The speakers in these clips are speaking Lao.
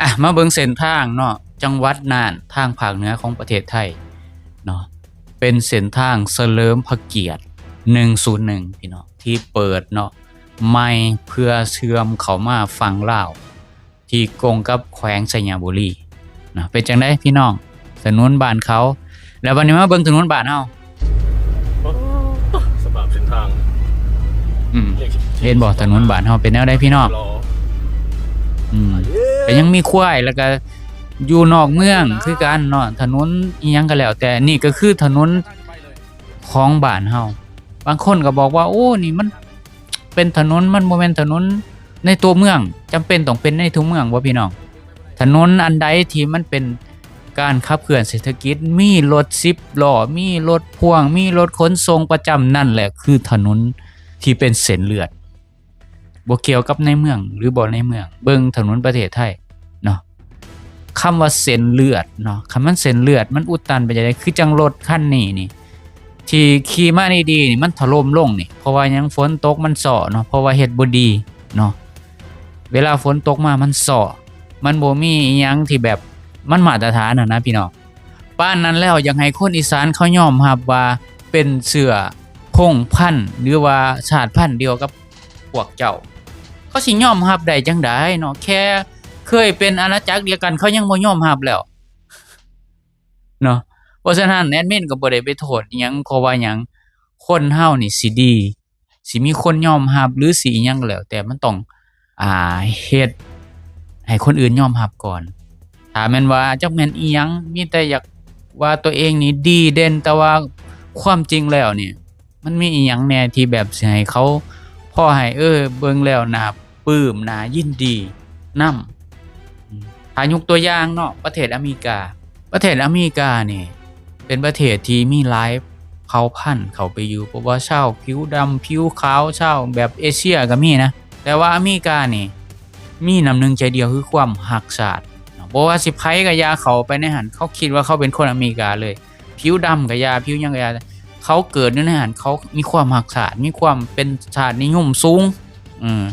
ອ່ະ ມາເບິ່ງເສັ້ນທາງເນາະ ຈັງຫວັດນ່ານ ທາງພາກເໜືອຂອງປະເທດໄທເນາະ ເປັນເສັ້ນທາງສະເຫຼີມພະກຽດ ໜຶ່ງສູນໜຶ່ງ ພີ່ນ້ອງ ທີ່ເປີດເນາະ ໃໝ່ເພື່ອເຊື່ອມເຂົ້າມາຝັ່ງລາວ ທີ່ກົງກັບແຂວງໄຊຍະບູລີເນາະ. ເປັນຈັ່ງໃດພີ່ນ້ອງ ຖະໜົນບ້ານເຂົາ? ແລ້ວບັດນີ້ມາເບິ່ງຖະໜົນບ້ານເຮົາ ໂອ້ ສະພາບເສັ້ນທາງ ອືມ ເຫັນບໍ່ ຖະໜົນບ້ານເຮົາເປັນແນວໃດພີ່ນ້ອງ? ອືມ ກໍຍັງມີຄວາຍ ແລ້ວກໍຢູ່ນອກເມືອງຄືກັນເນາະ ຖະໜົນອີ່ຫຍັງກໍແລ້ວແຕ່. ນີ້ກໍຄືຖະໜົນຂອງບ້ານເຮົາ ບາງຄົນກໍບອກວ່າ ໂອ້ ນີ້ມັນເປັນຖະໜົນ ມັນບໍ່ແມ່ນຖະໜົນໃນຕົວເມືອງ. ຈຳເປັນຕ້ອງເປັນໃນຕົວເມືອງບໍ່ພີ່ນ້ອງ? ຖະໜົນອັນໃດທີ່ມັນເປັນ ການຂັບເຄື່ອນເສດຖະກິດ ມີລົດສິບລໍ້ ມີລົດພ່ວງ ມີລົດຂົນສົ່ງປະຈຳ ນັ້ນແຫຼະຄືຖະໜົນທີ່ເປັນເສັ້ນເລືອດ ບໍ່ກ່ຽວກັບໃນເມືອງ ຫຼື ບໍ່ໃນເມືອງ. ເບິ່ງຖະໜົນປະເທດໄທເນາະ ຄຳວ່າເສັ້ນເລືອດເນາະ ຄັນມັນເສັ້ນເລືອດ ມັນອຸດຕັນໄປຈັ່ງໃດ? ຄືຈັ່ງລົດຄັນນີ້ນີ້ ທີ່ຂີ່ມາດີໆນີ້ ມັນຖະຫຼົ່ມລົງນີ້ ເພາະວ່າຫຍັງ? ຝົນຕົກມັນເຊາະເນາະ ເພາະວ່າເຮັດບໍ່ດີເນາະ ເວລາຝົນຕົກມາມັນເຊາະ ມັນບໍ່ມີອີ່ຫຍັງທີ່ແບບມັນມາດຕະຖານຫັ້ນນະພີ່ນ້ອງ. ປານນັ້ນແລ້ວ ຢາກໃຫ້ຄົນອີສານເຂົາຍອມຮັບວ່າເປັນເຊື້ອພົງພັນ ຫຼືວ່າຊາດພັນດຽວກັບພວກເຈົ້າ. ເຂົາຊິຍອມຮັບໄດ້ຈັ່ງໃດເນາະ? ແຄ່ເຄີຍເປັນອານາຈັກດຽວກັນ ເຂົາຍັງບໍ່ຍອມຮັບແລ້ວເນາະ. ເພາະສະນັ້ນແອດມິນກໍບໍ່ໄດ້ໄປໂທດອີ່ຫຍັງ ເພາະວ່າຫຍັງ? ຄົນເຮົານີ້ຊິດີ ຊິມີຄົນຍອມຮັບ ຫຼື ຊິອີ່ຫຍັງກໍແລ້ວແຕ່ ມັນຕ້ອງ ອ່າ ເຮັດໃຫ້ຄົນອື່ນຍອມຮັບກ່ອນ. ຖ້າແມ່ນວ່າຈັກແມ່ນອີ່ຫຍັງ ມີແຕ່ຢາກວ່າຕົວເອງນີ້ດີເດັ່ນ ແຕ່ວ່າຄວາມຈິງແລ້ວນີ້ ມັນມີອີ່ຫຍັງແດ່ທີ່ແບບຊິໃຫ້ເຂົາ ພໍໃຫ້ ເອີ ເບິ່ງແລ້ວໜ້າ ປຶ້ມ ໜ້າຍິນດີນຳ. ຖ້າຍົກຕົວຢ່າງເນາະ ປະເທດອາເມລິກາ ປະເທດອາເມລິການີ້ເປັນປະເທດທີ່ມີຫຼາຍເຜົ່າພັນເຂົ້າໄປຢູ່ ບໍ່ວ່າຊາວຜິວດຳ ຜິວຂາວ ຊາວແບບເອເຊຍກໍມີນະ ແຕ່ວ່າອາເມລິການີ້ມີນ້ຳໜຶ່ງໃຈດຽວ ຄືຄວາມຮັກຊາດເນາະ. ບໍ່ວ່າຊິໃຜກໍຢ່າເຂົ້າໄປໃນຫັ້ນ ເຂົາຄິດວ່າເຂົາເປັນຄົນອາເມລິກາເລີຍ. ຜິວດຳກໍຢ່າ ຜິວຫຍັງກໍຢ່າ ເຂົາເກີດຢູ່ໃນຫັ້ນ ເຂົາມີຄວາມຮັກຊາດ ມີຄວາມເປັນຊາດນິຍົມສູງ. ເອີ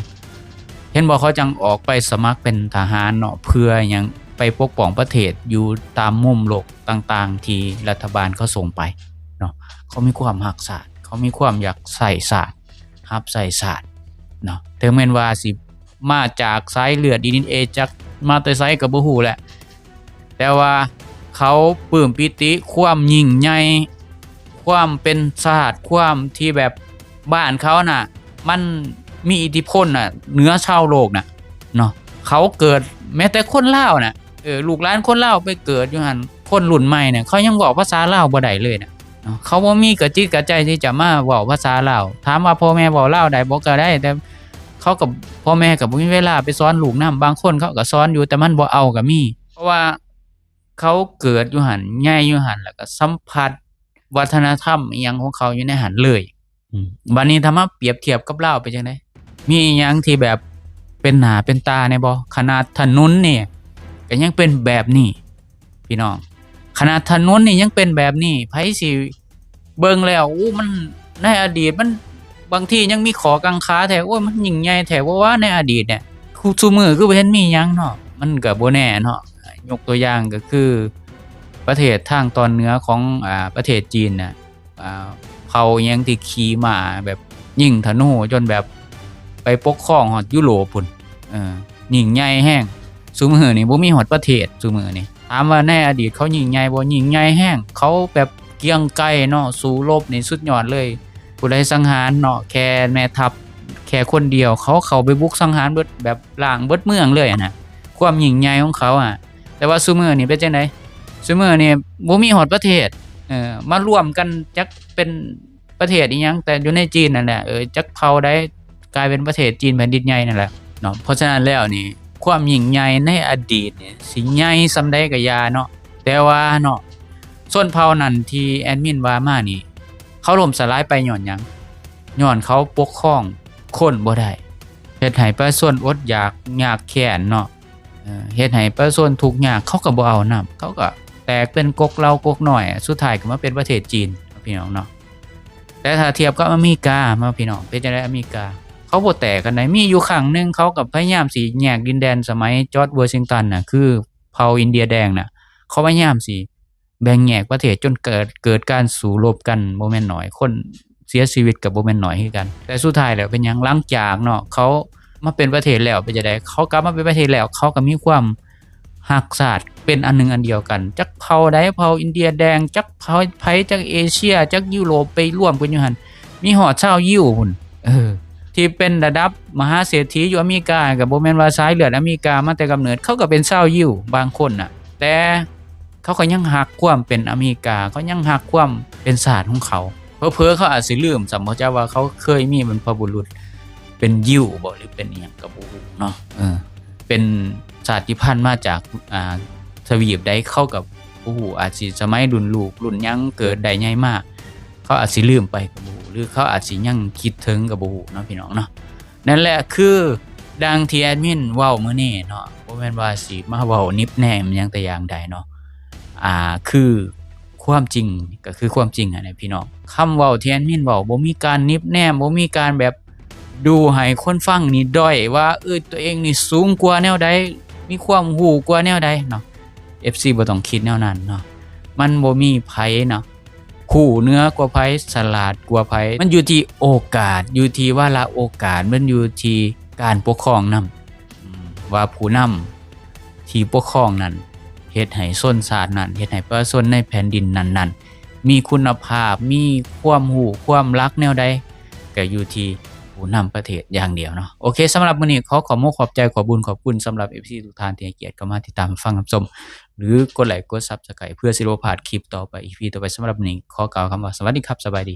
ເຫັນບໍ່ ເຂົາຈັ່ງອອກໄປສະໝັກເປັນທະຫານເນາະ ເພື່ອຫຍັງ? ໄປປົກປ້ອງປະເທດຢູ່ຕາມມຸມໂລກຕ່າງໆ ທີ່ລັດຖະບານເຂົາສົ່ງໄປເນາະ. ເຂົາມີຄວາມຮັກຊາດ ເຂົາມີຄວາມຢາກໃຊ້ຊາດ ຮັບໃຊ້ຊາດເນາະ. ເຖິງແມ່ນວ່າຊິມາຈາກສາຍເລືອດດີເອັນເອ ຈັກມາແຕ່ໃສກໍບໍ່ຮູ້ແຫຼະ ແຕ່ວ່າເຂົາປຶ້ມປີຕິຄວາມຍິ່ງໃຫຍ່ ຄວາມເປັນຊາດ ຄວາມທີ່ແບບບ້ານເຂົານະ ມັນມີອິດທິພົນນະ ເໜືອຊາວໂລກນະເນາະ. ເຂົາເກີດ ແມ້ແຕ່ຄົນລາວນະ ເອີ ລູກຫຼານຄົນລາວໄປເກີດຢູ່ຫັ້ນ ຄົນລຸ້ນໃໝ່ນະ ເຂົາຍັງເວົ້າພາສາລາວບໍ່ໄດ້ເລີຍນະເນາະ. ເຂົາບໍ່ມີກະຈິດກະໃຈທີ່ຈະມາເວົ້າພາສາລາວ. ຖາມວ່າພໍ່ແມ່ເວົ້າລາວໄດ້ບໍ່? ກໍໄດ້ ແຕ່ເຂົາກໍ ພໍ່ແມ່ກໍບໍ່ມີເວລາໄປສອນລູກນຳ. ບາງຄົນເຂົາກໍສອນຢູ່ ແຕ່ມັນບໍ່ເອົາກໍມີ ເພາະວ່າ ເຂົາເກີດຢູ່ຫັ້ນ ໃຫຍ່ຢູ່ຫັ້ນ ແລ້ວກໍສຳຜັດວັດທະນະທຳອີ່ຫຍັງຂອງເຂົາຢູ່ໃນຫັ້ນເລີຍ. ອືມ ບັດນີ້ຖ້າມາປຽບທຽບກັບລາວເປັນຈັ່ງໃດ? ມີອີ່ຫຍັງທີ່ແບບເປັນໜ້າເປັນຕາແດ່ບໍ່? ຂະໜາດຖະໜົນນີ້ກໍຍັງເປັນແບບນີ້ ພີ່ນ້ອງ, ຂະໜາດຖະໜົນນີ້ຍັງເປັນແບບນີ້ ໃຜຊິເບິ່ງແລ້ວ ໂອ້ ມັນ ໃນອະດີດມັນ ບາງທີຍັງມີຂໍ້ກັງຄາແທ້ ໂອ້ຍ ມັນຍິ່ງໃຫຍ່ແທ້ບໍ່ວະ ໃນອະດີດເນຍ. ຄູ່ ຊຸມື້ຄືບໍ່ເຫັນມີຫຍັງເນາະ. ມັນກໍບໍ່ແນ່ເນາະ ຍົກຕົວຢ່າງກໍຄືປະເທດທາງຕອນເໜືອຂອງ ອ່າ ປະເທດຈີນນະ ອ່າ ເຜົ່າຫຍັງທີ່ຂີ່ມ້າແບບຍິງທະນູຈົນແບບໄປປົກຄອງຮອດຢູໂຣບພຸ້ນ ເອີ ຍິ່ງໃຫຍ່ແຮງ. ຊຸມື້ນີ້ບໍ່ມີຮອດປະເທດ ຊຸມື້ນີ້. ຖາມວ່າໃນອະດີດເຂົາຍິ່ງໃຫຍ່ບໍ່? ຍິ່ງໃຫຍ່ແຮງ. ເຂົາແບບກຽງໄກເນາະ ສູ້ລົບນີ້ສຸດຍອດເລີຍ. ຜູ້ໃດສັງຫານເນາະ ແຄ່ແມ່ທັບ ແຄ່ຄົນດຽວ ເຂົາເຂົ້າໄປບຸກສັງຫານເບິດ ແບບລ້າງເບິດເມືອງເລີຍຫັ້ນນະ ຄວາມຍິ່ງໃຫຍ່ຂອງເຂົາອະ. ແຕ່ວ່າຊຸມື້ນີ້ເປັນຈັ່ງໃດ? ຊຸມື້ນີ້ບໍ່ມີຮອດປະເທດ ເອີ ມາລວມກັນ ຈັກເປັນປະເທດອີ່ຫຍັງ ແຕ່ຢູ່ໃນຈີນນັ້ນແຫຼະ ເອີ ຈັກເຜົ່າໃດ ກາຍເປັນປະເທດຈີນແຜ່ນດິນໃຫຍ່ນັ້ນແຫຼະເນາະ. ເພາະສະນັ້ນແລ້ວນີ້ ຄວາມຍິ່ງໃຫຍ່ໃນອະດີດນີ້ ຊິໃຫຍ່ສ່ຳໃດກໍຢ່າເນາະ ແຕ່ວ່າເນາະ ຊົນເຜົ່ານັ້ນທີ່ແອດມິນວ່າມານີ້ ເຂົາລົ້ມສະຫຼາຍໄປຍ້ອນຫຍັງ? ຍ້ອນເຂົາປົກຄອງຄົນບໍ່ໄດ້ ເຮັດໃຫ້ປະຊາຊົນອົດຢາກຍາກແຄ້ນເນາະ ເອີ ເຮັດໃຫ້ປະຊາຊົນທຸກຍາກ ເຂົາກໍບໍ່ເອົານຳ ເຂົາກໍແຕກເປັນກົກເຫຼົ່າກົກນ້ອຍ ສຸດທ້າຍກໍມາເປັນປະເທດຈີນ ພີ່ນ້ອງເນາະ. ແຕ່ຖ້າທຽບກັບອາເມລິກາ ມາ ພີ່ນ້ອງ ເປັນຈັ່ງໃດອາເມລິກາ? ເຂົາບໍ່ແຕກກັນໃດ໋. ມີຢູ່ຄັ້ງໜຶ່ງ ເຂົາກໍພະຍາຍາມຊິແຍກດິນແດນ ສະໄໝຈອດວໍຊິງຕັນນະ ຄືເຜົ່າອິນເດຍແດງນະ ເຂົາພະຍາຍາມຊິແບ່ງແຍກປະເທດ ຈົນເກີດ ເກີດການສູ້ລົບກັນບໍ່ແມ່ນໜ້ອຍ ຄົນເສຍຊີວິດກໍບໍ່ແມ່ນໜ້ອຍຄືກັນ. ແຕ່ສຸດທ້າຍແລ້ວເປັນຫຍັງ? ຫຼັງຈາກເນາະ ເຂົາມາເປັນປະເທດແລ້ວເປັນຈັ່ງໃດ? ເຂົາກັບມາເປັນປະເທດແລ້ວ ເຂົາກໍມີຄວາມ ຮັກຊາດ ເປັນອັນໜຶ່ງອັນດຽວກັນ ຈັກເຜົ່າໃດ ເຜົ່າອິນເດຍແດງ ຈັກເຜົ່າໃຜ ຈັກເອເຊຍ ຈັກຢູໂຣບ ໄປລວມກັນຢູ່ຫັ້ນ ມີຮອດຊາວຢິວພຸ້ນ ເອີ ທີ່ເປັນລະດັບມະຫາເສດຖີຢູ່ອາເມລິກາ ກໍບໍ່ແມ່ນວ່າສາຍເລືອດອາເມລິກາມາແຕ່ກຳເນີດ ເຂົາກໍເປັນຊາວຢິວບາງຄົນນະ ແຕ່ເຂົາກໍຍັງຮັກຄວາມເປັນອາເມລິກາ ເຂົາຍັງຮັກຄວາມເປັນຊາດຂອງເຂົາ ເຜີໆເຂົາອາດຊິລືມຊ້ຳບໍ່ຈັກວ່າເຂົາເຄີຍມີບັນພະບຸລຸດເປັນຢິວບໍ ຫຼືເປັນອີ່ຫຍັງກໍບໍ່ຮູ້ເນາະ ເອີ ເປັນຊາດທີ່ພັນມາຈາກ ອ່າ ທະວີບໃດ ເຂົາກໍບໍ່ຮູ້ ອາດຊິສະໄໝລຸ້ນລູກລຸ້ນຫຍັງເກີດໄດ້ໃຫຍ່ມາ ເຂົາອາດຊິລືມໄປກໍບໍ່ຮູ້ ຫຼືເຂົາອາດຊິຍັງຄິດເຖິງກໍບໍ່ຮູ້ເນາະ ພີ່ນ້ອງເນາະ. ນັ້ນແຫຼະ ຄືດັ່ງທີ່ແອດມິນເວົ້າມື້ນີ້ເນາະ ບໍ່ແມ່ນວ່າຊິມາເວົ້ານິບແນມຫຍັງແຕ່ຢ່າງໃດເນາະ ອ່າ ຄືຄວາມຈິງກໍຄືຄວາມຈິງຫັ້ນແຫຼະ ພີ່ນ້ອງ. ຄຳເວົ້າທີ່ແອດມິນເວົ້າ ບໍ່ມີການນິບແນມ ບໍ່ມີການແບບດູໃຫ້ຄົນຟັງນີ້ດ້ອຍວ່າ ເອີ ຕົວເອງນີ້ສູງກວ່າແນວໃດ ມີຄວາມຮູ້ກວ່າແນວໃດເນາະ ເອັຟຊີ ບໍ່ຕ້ອງຄິດແນວນັ້ນເນາະ. ມັນບໍ່ມີໃຜເນາະ ຮູ້ເໜືອກວ່າໃຜ ສະຫຼາດກວ່າໃຜ ມັນຢູ່ທີ່ໂອກາດ ຢູ່ທີ່ວາລະໂອກາດ ມັນຢູ່ທີ່ການປົກຄອງນຳ ອາ ວ່າຜູ້ນຳທີ່ປົກຄອງນັ້ນ ເຮັດໃຫ້ຊົນຊາດນັ້ນ ເຮັດໃຫ້ປະຊາຊົນໃນແຜ່ນດິນນັ້ນໆ ມີຄຸນນະພາບ ມີຄວາມຮູ້ຄວາມຫຼັກແນວໃດ ກໍຢູ່ທີ່ຜູ້ນຳປະເທດຢ່າງດຽວເນາະ. ໂອເຄ ສຳລັບມື້ນີ້ ຂໍຂອບມຸກຂອບໃຈ ຂອບບຸນຂອບຄຸນສຳລັບເອັຟຊີທຸກທ່ານທີ່ໃຫ້ກຽດເຂົ້າມາຕິດຕາມຮັບຟັງຮັບຊົມ ຫຼືກົດໄລກົດ Subscribe ເພື່ອຊິບໍ່ພາດຄລິບຕໍ່ໄປ ອີພີຕໍ່ໄປ. ສຳລັບມື້ນີ້ ຂໍກ່າວຄຳວ່າ ສະຫວັດດີຄັບ ສະບາຍດີ.